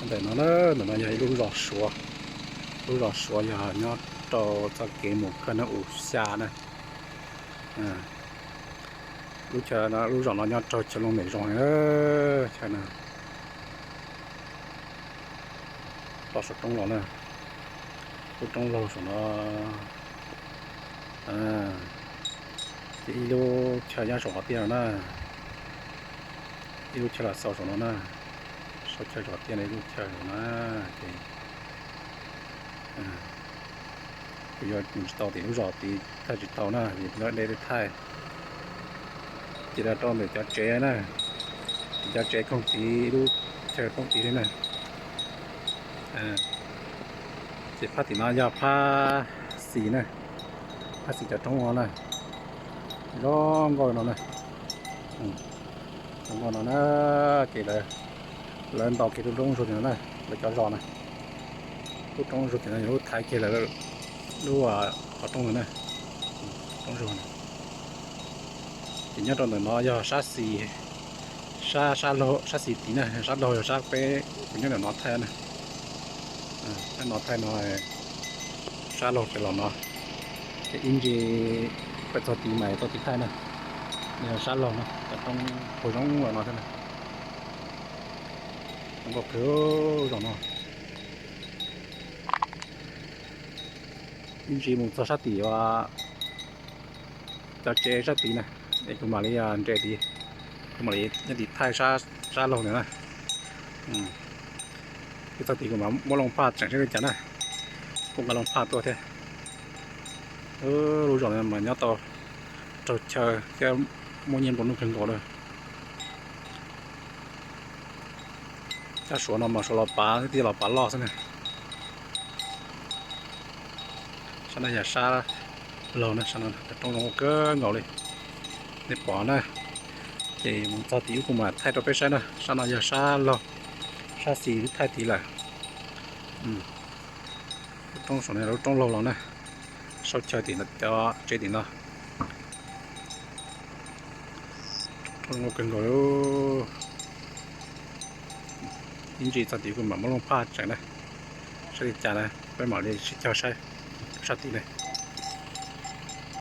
Ntawm no na, ntawm no yog ib lub zos Suav. Lub zos Suav yog nyob rau txoj kev mus kawg na, u xya na. Lub chaw, lub zos no nyob raug chaw loog mem zoo heev. Chaw no, toj saum roob los na, lub roob laug saum no. Ces ib lub chaw nyob saum qhov tiaj no na, ib lub chaw los xaus saum no na, saum chaw saum tiaj no ib lub chaw no na. Ces kuv yuav mus tsis tau tim lub zos tid, thaij tsis tau na, vim lawv dej thaij. Ces los rau ntawm cov tsev na, ces cov tsev koog tid, ib lub chaw poob tid li na. Ces phab tim no yog phab xis na, phab xis cov roob no na, zoo nkauj no na. Zoo nkauj no na, ces lawv ntaus kiag lub roob zuag tim no na, lawv cov zos na, lub roob zuag tim no, lub thaiv kiag lawv lub qhov roob ntawd na, roob zuag na. Ces nyob rau ntawm no yog sab xis, sab, sab laug, sab xis tid na, sab laug yog sab peb kuv nyob ntawm no thaij na. Sab no thaij no, sab laug pem los no, ces ib ntsis peb txog tid mas tau tiv thaij na. Yog sab laug no cov roob puag zoo los no thiab na. Zoo nkauj kawg zos no. Ib ntsis mus txog sab tim cov tsev sab tid na, es kuv mam li nres tid, kuv mam li nyob tim thaij sab laug ntawd na. Ib txog tid kuv mam muab loo phaj tseem seb li cas na, kuj nqa loo phaj tuaj thiab. Lub zos no mas nyob tau raug chaw thiab muaj nyiaj nplua nuj kawg nkaus lawm. Cov Suav no mas Suav los pav, tij los pav loj xwb na. Sab no yog sab laug na, sab no cov roob zoo kawg nkaus li, nej pom na. Ces mus txog tim ub kuv mam thaij rau peb saib na. Sab no yog sab laug, sab xis thaij tid lawm. Lub roob saum no lub roob laug los na, sau chaw tim cov tsev tim no. Zoo nkauj kawg nkaus li. Ib ntsis txog tid kuv mam muab loo phaj tseem na, saib li cas na, peb mam li sib cog saib sab tid na.